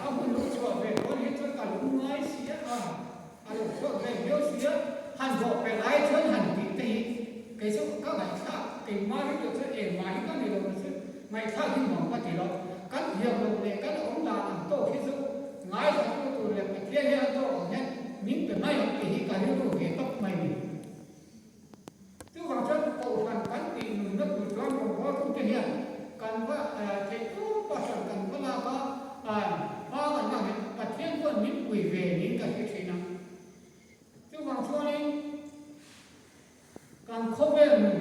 A hun lo chhuah ve dawn hi chuan ka lung ngai si a, a lo chhuak ve viau si a, han zawh pelh ai chuan han tih te hi kei chu ka ngaihthlak, keimah ringlo chuan engmah hi ka ni lo chu ngaihthlak hi nuam ka ti lo. Kan thiam loh leh kan awm dan ang tawk hi chu ngaithla tur leh Pathian hian a tawk ang hian min pe mai ang tih hi ka rilru ve tawp mai ni. Chuvang chuan Kohhran kan tih nunna tur chuan rawngbawltute hian kan va theih tawp a hran kan va lak a, hma kan lak hian Pathian chuan min pui ve niin ka hre thin a. Chuvang chuanin kan khawvel nun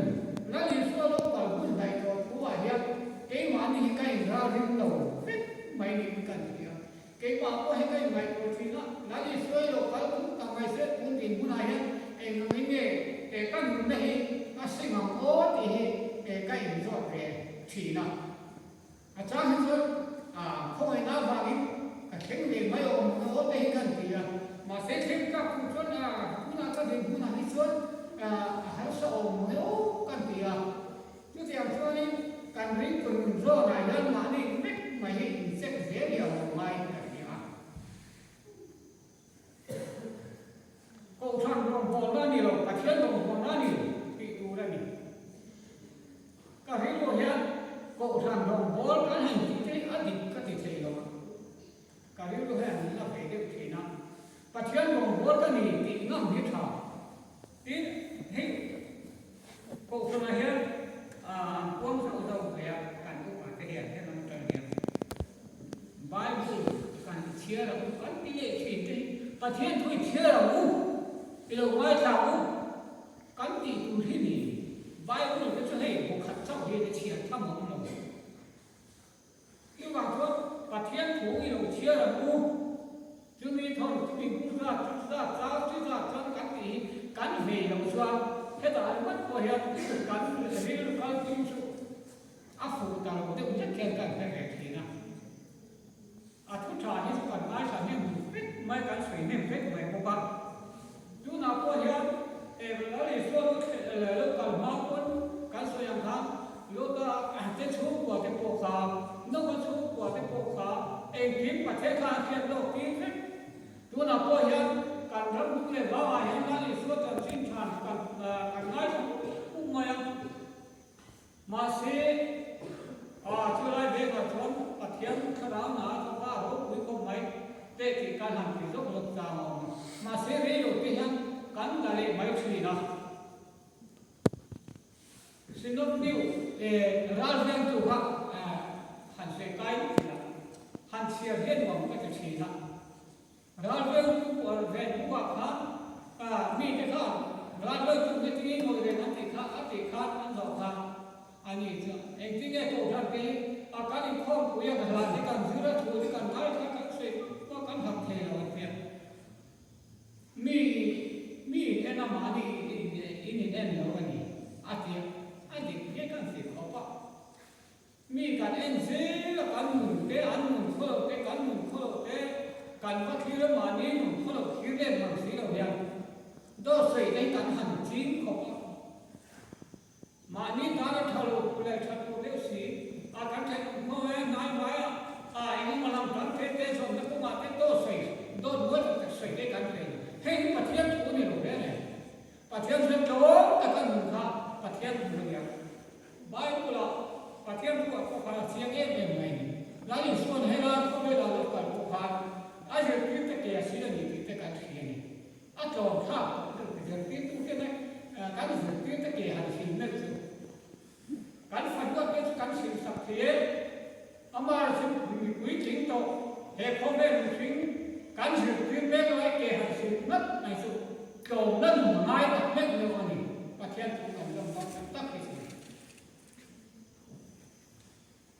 Lal Isua lo kal hun hnaih tawh thu ah hian keimahni hi ka inralring lo vek mai niin kan hria. Keimah pawh hi ka inngaihtuah thin a, Lal Isua i lo kal thut tak mai se tun din hunah hian eng angin nge he ka nunna hi a seng ang aw tih hi ka inzawt ve thin a. A chang hi chuan khawngaihna avangin ka thleng ve mai awm ang aw te hi ka han ti a, mahse thleng tlak tur chuan tunah ka din hunah hi chuan a harsa awm ang aw ka han ti a. Chutiang chuanin kan ringtu nun zawnah hian mahni vek mai hi incheck zel hi a lo ngai ka hria a. Kohhran rawngbawlna a ni lo, Pathian rawngbawlna a ni tih tur a ni. Ka rilru hian Kohhran rawngbâwl kan han tih te hi a dik ka ti thei lo a. Ka rilru hian min la ve deuh thin a, Pathian rawngbâwl ka ni tih ngam hi tha. Tin, hei Kohhranah hian an puang zauh zauh ve a, kan upa te hian helam atang hian Bible kan i chhiar ang u, kan ti leh thin te hi Pathian thu i chhiar ang u, i lo ngaithla ang u kan tih tur hi ni. Bible te chu hei bu khat chauh hian i chhiar tham awm lo. Chuvang chuan Pathian thu i lo chhiar ang u. Chumi thawn, chumi bung zat, chu zat, chau chi zat chuan kan tih hi kan vei loh chuan hetah ringawt pawh hian kan rilru kal tum chu a fuh ta lo deuh hlek hian kan hre ve thin a. A thu tha hi chu kan ngaithla hnem vek mai, kan sawi hnem vek mai bawk a. Tunah pawh hian Lal Isua lo kal hma pawn kan sawi ang khan Lota te chhungkua te pawh kha, Noa chhungkua te pawh kha engkim Pathian kha an hriat lawk tir vek. Tunah pawh hian kan ram hnung leh vangah hian Lal Isua chanchin than kan ngaithla mup mup mai a. Mahse, chulai vengah chuan Pathian thlarau hna a thawk a, a ropui khawp mai teh tih kan han ti zawk zawk chang a awm a. Mahse, rei lo te hian kan la leh mai thin a. Synod New ral vengtu kha han sawi kai thin a, han chhiar hian nuam ka ti thin a. Ralvengtu ven bukah khan mite khan ralvengtu hi tinge ngawih reng an tih kha a tih khan an zawh khan a ni chu engtinge kohhran te hi a kan inkhawmpui a hlan hi kan zir a thu hi kan ngaithla kan sawi pawh kan harh thei lo an tia mi mi in en a mahni in in en lo a ni a tia a dik nge kan ti khawp a. Mi kan en zel a, kan nun te, an nun khaw loh te, kan nun khaw loh te, kan va thlir a, mahni nun khaw loh thlir let mang si lo hian dawt sawi te hi kan han ching khawp a. Mahni tana tha lo tur leh tha tur deuh si a kan thenawm khaw e, hnai hmai a, a eng emaw lam kan the te zawmna kawngah te dawt sawi, dawt mual tak tak sawi te kan thei lo. Hei hi Pathian thu ni lo hle nei. Pathian hre tlawm taka nun kha Pathian thu a nia. Bible-ah Pathian thu a pawh khan a chiang em em mai a ni. Lal Isua'n helai khawvelah lo kal pawh khan a zirtirte ke a sil a ni tih te kan hria a ni. A tlawm thlak tawh deuh ti zirtirtu hian kan zirtirte ke han sil meuh chu kan faduat te chu kan silsak thei e. Amaherawhchu mipui tling tawh he khawvel mihring kan zirtir mek lai ke han sil ngat mai chu tlawmna nun ngai tak meuh meuh a ni. Pathian thu kan zawm ngam tak tak hi chu.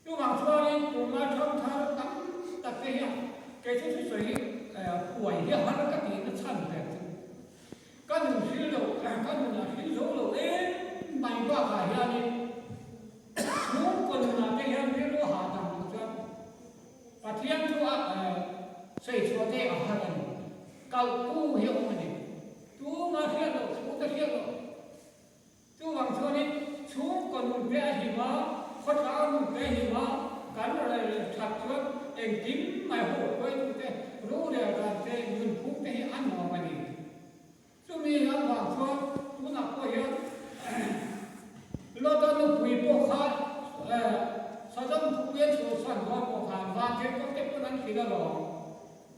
Chuvang chuanin tunlai thangthar tam tak te hian kei chu thusawi hi huai hi a har ka tihna chhan ber chu ka nun hril lo, ka nun a hril zo lo em mai bakah hianin Chhungkaw nunah te hian rilru a hahdam loh chuan Pathian chu a sawi chhuah te a har a ni. Kalhtu hi a awm a ni. Tuma hriat loh, chhungte hriat loh. Chuvang chuanin chhungkaw nun te a him a, khawtlang nun te a him a, kan rel that chuan engkim mai ho hruaitute rorel dan te, nunphung te hi a nuam a ni. Chumi an vang chuan tunah pawh hian Lota nupui pawh kha Sodom khawpui a chhuahsan dawn pawh khan vantirhkoh te pawn an hrilh alawm.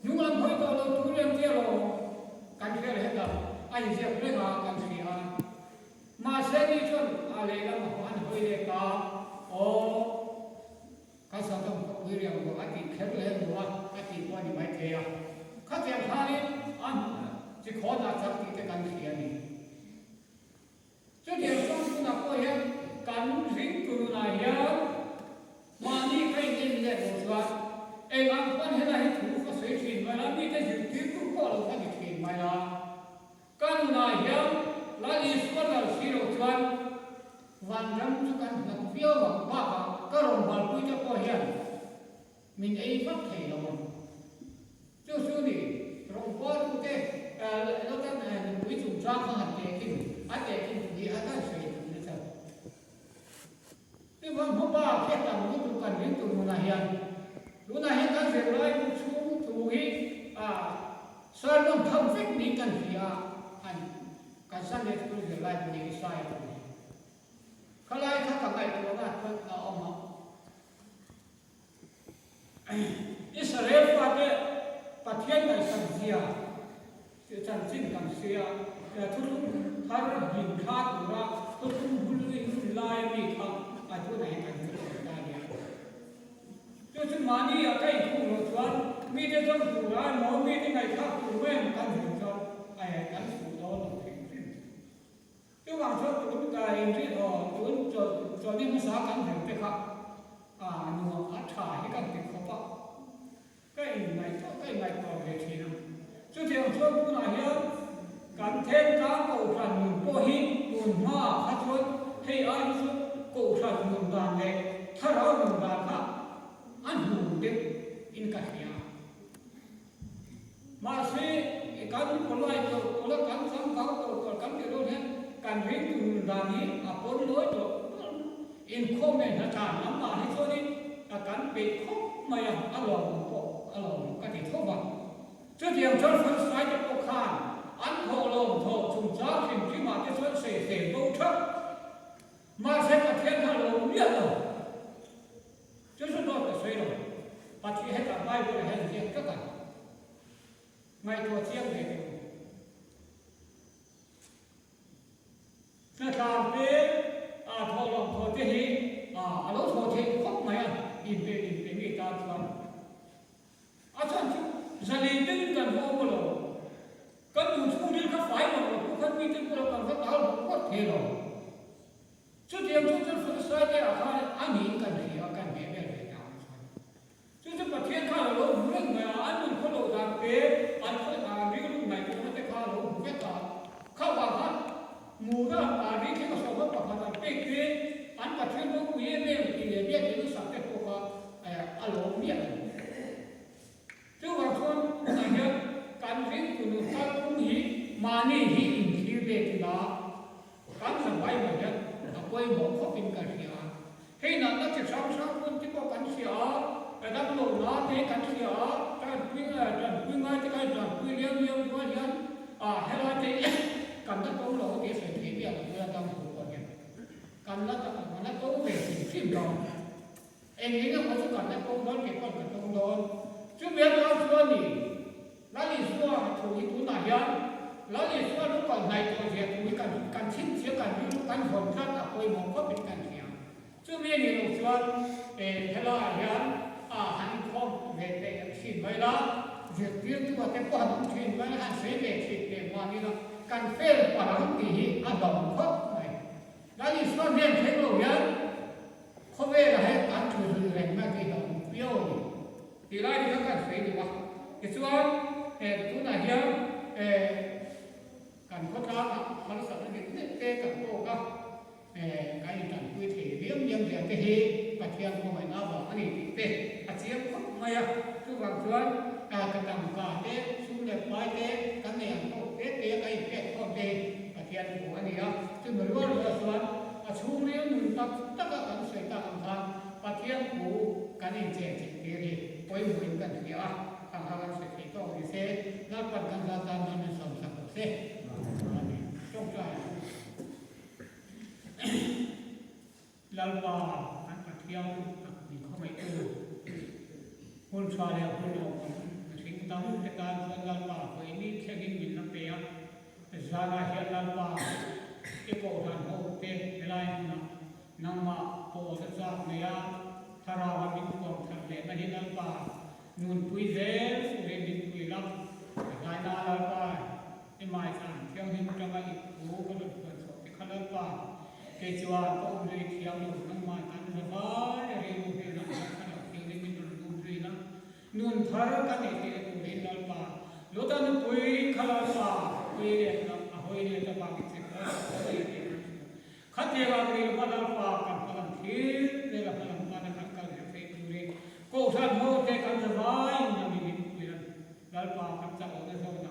Hnung lam hawi tawh lo tur em tia lawm kan hriat hetah a inziak reng a kan hria a. Mahse ni chuan a lehlam a han hawi leh ta, Aw, ka Sodom khawpui riang ruang a tih kher leh lo a, a tih pawh a ni maithei a. Khatiang khanin a chi khawnah chang tih te kan hria a ni. Chutiang chuan tunah pawh hian kan ringtu nunah hian mahni ka in en let lo chuan eng ang pawn helai hi thu ka sawi thin mai la, mite zirtirtu pawh lo ka ni thin mai la. Ka nunah hian Lal Isua lal si lo chuan vanram chu kan hlat viau ang bakah ka rawngbawlpuite pawh hian min ei vak thei lo ang. Chu chu ni, rawngbawltute Lotan nupui chungchang kha han tehkhin, a tehkhin thu hi a kan sawi duh nasa. Chuvang hmaba khiat ang lutuk kan ring tur hmunah hian tunah hian kan zirlai bu chhung thu hi sermon tham vek niin kan hria a, an kan Sunday School zirlai bu hi Isaiah thu hi. Khalai kha ka ngaihtuahna chuan a awm a. Israel fate Pathian ngaihsak zia tih chanchin kan hria a, thuthlung thar hlim thla tura thuthlung hlui hun laia mi kha a tunah hian kan hmu thei ta nia. Chu chu mahni ah ka inkhung loh chuan mite zawng tura emaw mite ngaihthlak tur mai emaw kan hmuh chuan kan fuh dawn lo hrim hrim. Chuvang chuan tun ka inrin aw, tun chawlhni hmasa kan hmuh te kha a nuam a tha hi kan ti khawp a, ka inngaihtuah ka inngaihtuah ve thin a. Chutiang chuan tunah hian kan thentlang kohhran nun pawh hi tun hmaah kha chuan hei ai hi chu kohhran nun dan leh thlarau nun dan kha a hnum deuh in ka hria. Mahse, kan pawlai tawh tawlh a, kan changkang tawh tawlh kan tih dawn hian kan ringtu nun dan hi a pawn lawi tawh tawlh. Inkhawm leh hnatlan lamah hi chuanin a kan peih khawp mai a, a lawmawm pawh a lawmawm ka ti tho va. Chutiang chuan Farisai te pawh khan an thawhlawm thawh chungchang hrim hrimah te chuan sawisel bo thap. Mahse, Pathian kha a lawm miah lo. Chu chu dawt ka sawi lo. Pathian hetah Bible ah hian ziak tlat a, ngaihtuah chiang ve teh u. Hnatlan te, a thawhlawm thaw te hi a lo thaw theih khawp mai a, inpe inpe mi tan chuan. A chhan chu zalen deuhin kan va awm lo. Kan nu chhungril kha fai lo lo pawh khan mite bulah kan va tal bawk bawk thei lo. Chutiang chu chuan Farisai-te ah khan a niin kan hria a, kan hmeh vel ve ta ang chuan. Chu chu Pathian khan a lo hmu reng mai a, an nun khaw loh dan te, an khaw dan rilru ngaihtuahna te kha a lo hmu vek a. Kha vang khan Mura ah ri thleng a sawma pakhat an pek te, an Pathian ropui em em tih leh biakinn a sak te pawh kha a lawm miah lo. Chuvang chuan tunah hian kan ringtu nun kalphung hi mahni hi inthlir let ila kan la mai mai hian a pawimawh khawpin ka hria a. Hei natna chi hrang hrang hmun te pawh kan hria a, ka damlohna te kan hria a, tanpui tanpui ngai te khan tanpui liam liam rual hian a helai te kan la to lo tih a sawi theih miah lo tuna dam tur pawh hian kan la kan la to ve hrim hrim lo. Eng eng emaw chu kan la tawng dawn kei pawh ka tawng dawn. Chumi atang chuan ni Lal Isua thu hi tunah hian Lal Isua lu kal hnaih tawh zia thu hi kan kan chhinchhiah kan rilru kan hawn tlat a pawimawh khawpin kan hria. Chumi a nih loh chuan e helaiah hian a han inkhawm ve teh thin mai la, zirtirtu a te pawh han awm thin mai la, han sawi ve thin teh mahni la kan fel palh ang tih hi a hlawm khawp mai. Lal Isua hnen thleng lo hian Khawvelah hian kan thu zui reng mai tih hlauh awm viau a ni. Tih lai ni kha kan sawi duh a. Tichuan, tunah hian kan khawtlangah harsatna dik nek te kan tawk a, kan intanpui thei liam liam zia te hi Pathian khawngaihna avang a ni tih te a chiang khawp mai a. Chuvang chuan ka tangka te, sum leh pai te kan nei ang tawk te te a kan inpek khawm te hi Pathian thu a ni a. Chumi rual rual chuan a chhungril nun tak taka kan sawi tak ang khan Pathian thu kan inchen chilh tir hi pawimawhin. a, khang kha kan hre thei tawk ni se, Lalpan kan za tan nan min sawmsak rawh se. Amen. Tawngtai. Lalpa kan Pathian tak min khawngaihtu, hun tha leh hun awm mihring tam te tan chuan Lalpa vawiin thlengin min la pe a, zanah hian Lalpa i kohhran ho te helai hmunah nangmah pawl a chak nei a, thlarau a min thuam that lehna hi Lalpa nunpui zel turin min pui la, hlaina Lalpa I maithlan thianghlim atanga i thu ka rawn puan chhuah te kha Lalpa, kei chuan ka awm zui thiam lo, nangmah tan za vai a rilru hnenah hian thlarau thianghlim in rawn lut zui la, nun thar ka neih theihna turin Lalpa, Lota nupui kha Lalpa, hawi let la, a hawi let avangin che kha ka nei tih kan hria. Khatiang ang rilru Lalpa kan hmalam thil vel a hmalam pana kan kal her theih turin Kohhran ho te kan za vaiin nangin min pui a, Lalpa kan chak lohna zawnah.